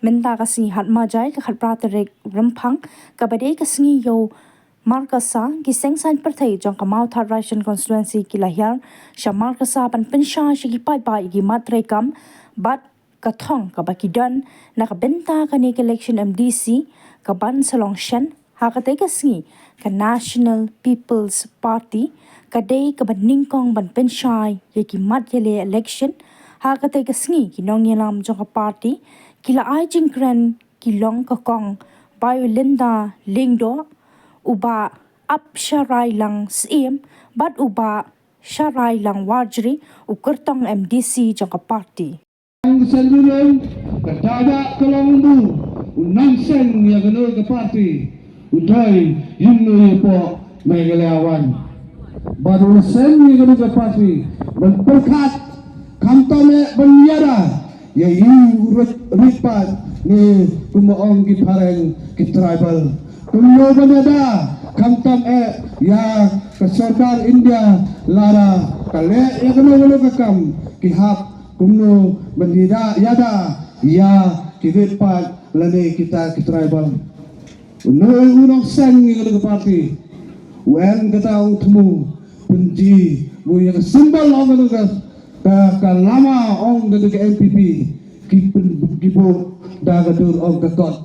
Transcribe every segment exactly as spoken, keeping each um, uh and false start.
Mynta ka sngi Hatmajai ka khatphra tarik Rymphang, kaba dei ka sngi ïew Markasa, ki seng saiñ pyrthei jong ka Mawthadraishan constituency ki la hiar sha Markasa ban pynshai sha ki paidbah ïa ki mat treikam bad ka thong kaba ki don na ka bynta kane ka election M D C kaban sa long shen. Ha katei ka sngi ka National People's Party ka dei kaba nyngkong ban pynshai ïa ki mat ïaleh election. Ha katei ka sngi ki nongïalam jong ka party ki la ai jingkren ki long ka Kong Biolinda Lyngdoh, u Bah Apsharailang Syiem bad u Bah Sharailang Warjri, u kyrtong M D C jong ka party. Ang sendulong ka daba ka long bu u nang seng ïa kano ka party u doi yimno ïa po Meghalaya wan. Bad u seng ïa kano ka party ban pyrkhat khamtam eh ban ïada ïa i u rit rit pat ne kumba ong ki phareng ki tribal. Kumno ban ïada khamtam eh ïa ka sorkar India lada ka leh ïa kano kano ka kam ki hap kumno ban ïada ïada ïa ki rit pat lane kita ki tribal. Uno u nongseng ïa kano ka party u en kata ong thmu pynji mu ïa ka symbol ong kano ka ka, ka lama ong kano ka N P P ki pyn ki buh da ka dur ong ka kot.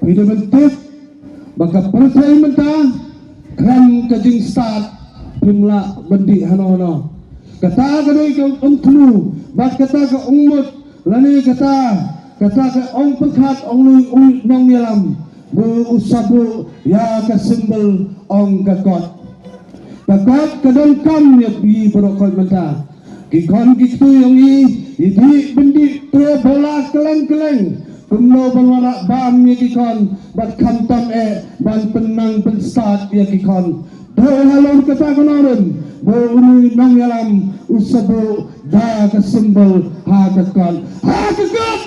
Phi da ban tip ba ka pyrthei mynta kren ka jingstad phim lah ban dih hano hano. Kata ka dei ka ong thmu bad kata ka ong mut lane kata kata ka ong pyrkhat ong lui ong nongïalam bu u sa buh ïa ka symbol ong ka kot. Ka kot ka donkam ïa phi baroh kot mynta. Ki khon ki kti ong i i dih ban dih tre bola kylleng kylleng. Kumno ban wanrah bam ïa ki khon bad khamtam eh ban pynnang pynstad ïa ki khon. Dei halor kata ka nongrim ba u nongïalam u sa buh da ka symbol ha ka kot. Ha ka kot!